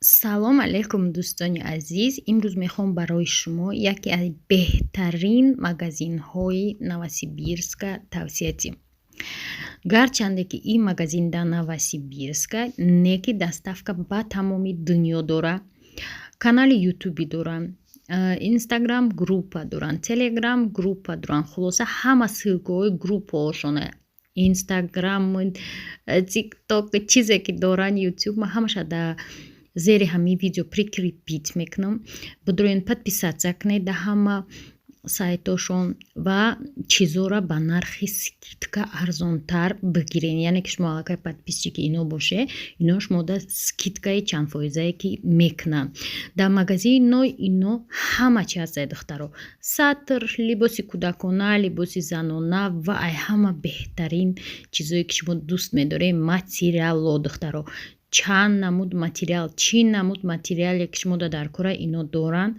Салом алейкум, дӯстони азиз! Имрӯз мехоҳам барои шумо яке аз беҳтарин магазинҳои Новосибирска тавсия диҳам. Гарчанде ки ин магазин дар Новосибирска, не ки доставка ба тамоми дунё дора, канали ютубӣ доранд, инстаграм группа доранд, телеграм группа доранд. Хулоса, ҳама ссылкаҳои группаҳошона, инстаграм, тикток, чизе ки доранд, ютуб, ман ҳамаша дар зери ҳамин видео прикрепить мекунам. Бидроен, подписаться кунед дар ҳама сайтошон ва чизоро ба нархи скидка арзонтар бигирен. Яъне ки шумо аллакай подписчики ино боше, ино шумода скидкаи чандфоизае ки мекунанд. Дар магазинои ино ҳама чи ҳастае, духтаро: сатр, либоси кӯдакона, либоси занона ва ай ҳама беҳтарин чизое ки шумо дӯст медоред, материало. Духтаро, чанд намуд материал, чӣ намуд материале ки шумо дар кора, ино доранд.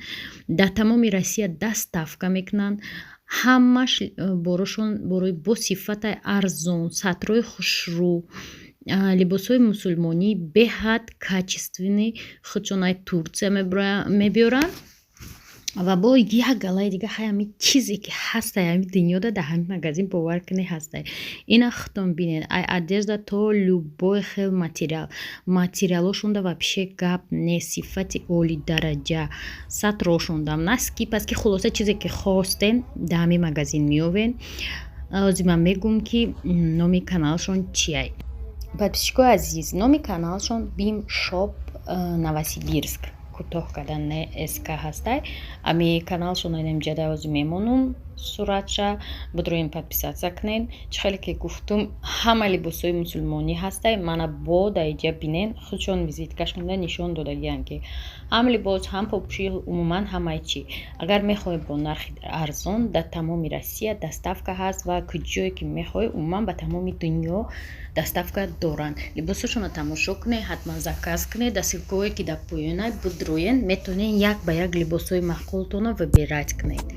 Дар тамоми Россия доставка мекунанд. Ҳамаш борошон борои бо сифатаи арзон, сатрои хушрӯ, либосҳои мусулмонӣ беҳад качественный, худшон ай Турция мебиёранд ва бо як галаи дига. Ҳами чизе ки ҳастай ҳами дунёда, дар ҳамин магазин, бовар кунед, ҳастай. Ина худтон бинед, ай одежда то любой хел материал. Материалошонда вообще гап нест, сифати олидараҷа. Сатрошондам, носки, паски, хулоса, чизе ки хостен, дар ҳамин магазин меёвен. Ҳозир ман мегӯм, ки номи каналшон чияй. Подписчикои азиз, номи каналшон Бим Шоп Новосибирск, кӯтоҳ кардан СК ҳастай. Ами каналшон инамҷада ҳозир мемонум суратша, бидроен, подписаться кунед. Чӣ хеле ки гуфтум, ҳама либосҳои мусулмонӣ ҳастай. Мана бо даиҷа бинен, худшон визиткашонда нишон додагианд, ки ҳам либос, ҳам попӯшӣ, умуман ҳамаи чӣ. Агар мехоҳед бо нархи арзон, дар тамоми Россия доставка ҳаст ва куҷое ки мехоҳед, умуман ба тамоми дунё доставка доранд. Либосҳошонро тамошо кунед, ҳатман заказ кунед. Дар ссылкаҳое ки дар поёна бидроен, метавонед як ба як либосҳои маъқултонро выбирать кунед.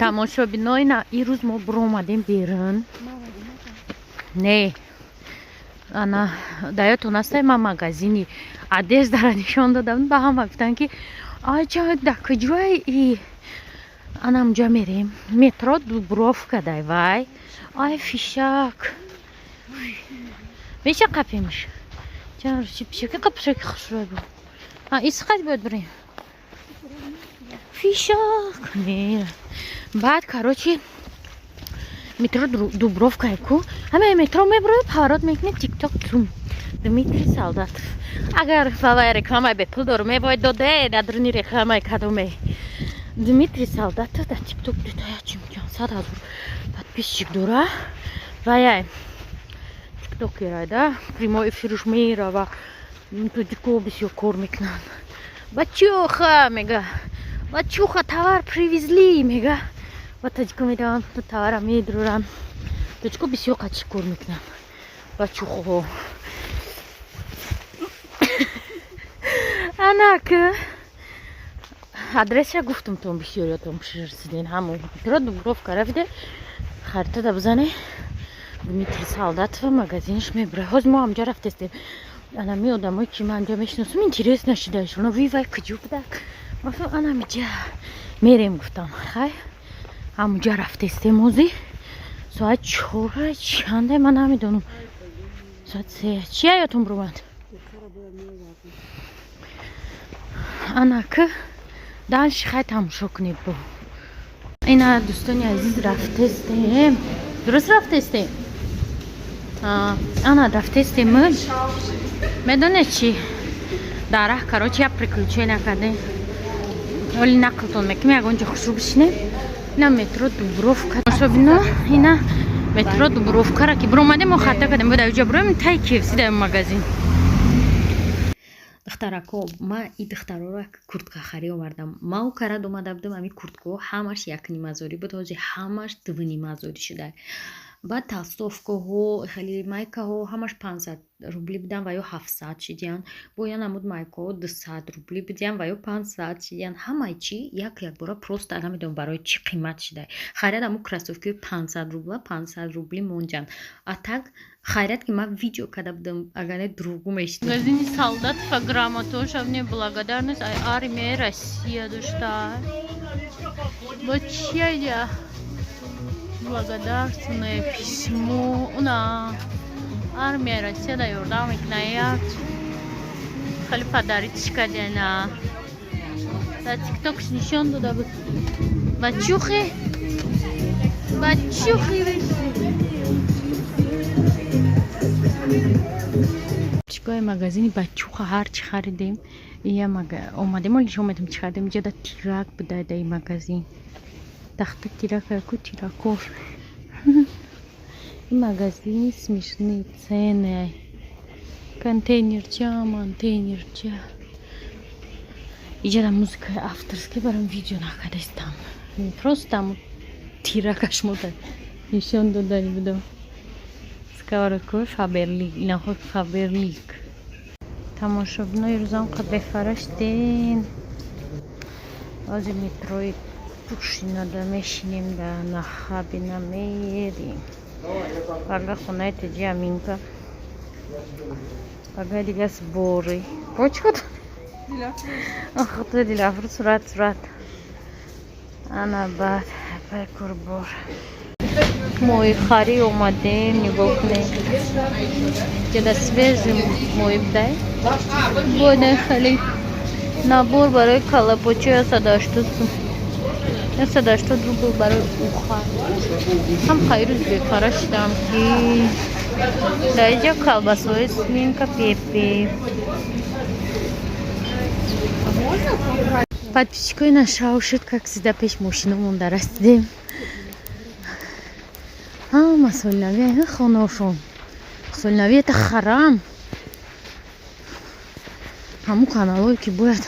Тамошобинои, на ирӯз мо биромадем берун. Не, ана даётон астай, ман магазини одеждара нишон додам ба ҳама, гуфтанд, ки айча, да куҷое и? Ана амҷа мерем, метро Дубровка дай. Вай, ай, фишак меша қапемш. Пишаки қапшаки хушрӯй бу исқат бояд бирем. Фишак не. Баъд, короче, метро Дубровка ку, ҳамаи метро меброи, поворот мекунӣ, тикток тум Дмитрий Солдатов. Агар вавай рекламаи бепул дору мебояд доде, дар дуруни рекламаи кадоме Дмитрий Солдатов дар тикток дутая чимчан 100 000 подписчик дора. Ваяй тиктокерай да, прямой эфируш мерава, тоҷико бисёр кор мекунанд. Бачуха мега, бачуха, товар привезли, мега. Ба таҷико медавам, товара медурам. Тоҷико бисёр қачи кор мекунам, бачухоҳо. Анак адреса гуфтум, тон бисёриятон расиден. Ҳамо метро Дубровка рафиде, харитада бизане, Дмитрий Солдатова магазинш мебура. Ҳозир мо ҳамҷа рафтестем. Анами одамое ки ман анҷа мешиносам, интерес нашидаашона, вивай куҷо будак. Анамиҷа мерем, гуфтам. Хай, ҳамуҷа рафтестем. Ҳозир соат чора чанде, ман намедонам, соат се чи аётон бурмад. Анак дальше хай тамошо кунед. Бо ина, дӯстони азиз, рафтестем, дуруст рафтестем. Ана рафтестем. Медонед чӣ? Дар раҳ, короче, як приключения кардем. Оли нақлтон мекунем, ягон ҷо хушрӯ бишинем. Ина метро Дубровка. Особенно ина метро Дубровкара ки биромадем, мо хата кардем, бояд аҷа бироем, тай KFC дар магазин. Духтарако, ма и духтароро як курткахарӣ овардам. Ма у карад омада будам, ами курткаҳо ҳамаш якнимазорӣ буд, ҳозир ҳамаш дувнимазорӣ шуда. Баъд толстовкаҳо, хеле майкаҳо ҳамаш 500 рубли будан ва ё 700 шидиян. Бо я намуд майкаҳо 200 рубли будиян ва ё 500 шидиян. Ҳамаи чӣ як якбора просто намедонам барои чӣ қимат шуда. Хайрат, аму кроссовкаи 500 рубла 500 рубли монҷанд. А так хайрат, ки ман видео карда будам, агар не, дурӯғгӯ мешидам. Магазини Солдатова грамоташа мне благодарность ай армия Россия дошта. Бо чия я? Благодарственное письмо. Уна армия Россия да ёрдам мекуна, як хеле подарить кардена. Дар тиктокш нишон дода буд. Бачухи? Бачухи. Чикои магазини Бачуха ҳарчи харидем. Ия омадем, оли шо омадем, чӣ харидем? Иҷода тирак буда дар ин магазин. Тахта тирака ку тиракор. Ин магазини смешные цены. Контейнерча, монтейнерча. Иҷода музыкаи авторский, барам видео накардастам. Просто ҳамун тиракаш мода нишон додани будам. Сковородкаҳои Фаберлик, инаҳо Фаберлик. Тамошобинои рӯзам қад бефара шудем. Ҳозир метрои Пушинода мешинем, да Нахабина мерим. Пага хонаи теҷи Аминка. Пага дига сборы. Бо чӣ кор? Ох, ту Дилафрӯз, сурат сурат. Ана баъд пай курбор. Моҳихарӣ омадем, нигоҳ кунед. Ҷада свежий моҳӣ будай. Бодай хеле набор барои калапоча 180 сум. 180 рубл барои уха. Ҳам хайрӯз бефара шудам, ки дар инҷа колбасҳои свинка Пепе. Подписчикои нашав шуд, как всегда, пеш мошинамон дарастидем. Ҳама соли нави хонаошон. Соли нави это харам. Ҳамун каналҳое ки бояд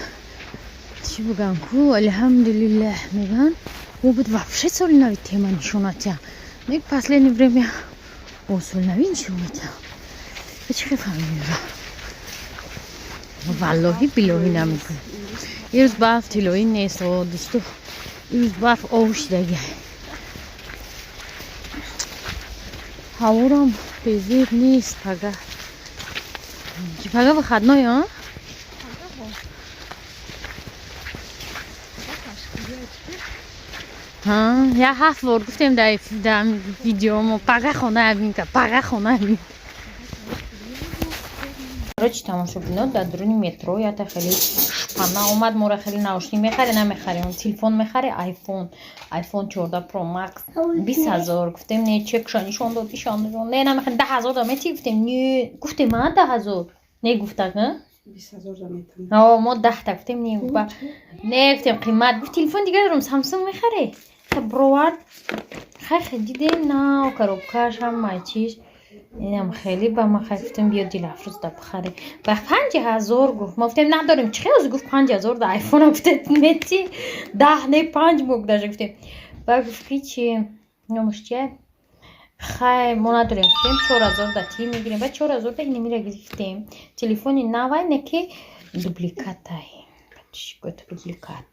чӣ бигӯям ку, алҳамдулиллаҳ мегӯянд, мо буд вообще соли нави тема нишонатя. Не, последнее время о соли нави нишонатя. Чӣ хел фаҳмидем? Валлоҳи билоҳӣ намекунем. Ирӯз барф тиллоӣ нест, о дӯсто. Ирӯз барф ов шидаги. Ҳаворам безеб нест пага. Пага выходной, а? Як ҳафт бор гуфтем дар видеомо, пага хона Аминка, пага хона Аминка. Короче, тамошобино, дар дуруни метро ята хеле шпана омад, мора хеле наушник мехаре, намехаре, телефон мехаре, айфон, айфон 14 Pro Max 20 000. Гуфтем не, чекша нишон дод, нишон дод, не, намехарем, 10 000 да мети, гуфтем не, гуфтем а 10 000 не гуфтак, а мо 10 та гуфтем не, не гуфтем, қимат гуфт, телефон дига дорам, Самсунг мехаре, бровард. Хай, хай дидем, нав коробкаш, ҳамаи чиш, инам хеле ба ма хай, гуфтем биё, Дилафрӯз да бихарем. Ба 5000 гуфт, мо гуфтем надорем, чӣ хел гуфт 5000 да айфона, гуфтем мети 10 не, панҷ мог даже гуфтем. Ба гуфт ки чи номаш чия, хай мо надорем, гуфтем 4000 да ти мегирем, ба 4000 да инамира гирифтем. Телефони навай, не ки дубликатай, дубликат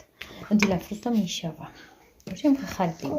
Дилафрӯзда мешава, харидем.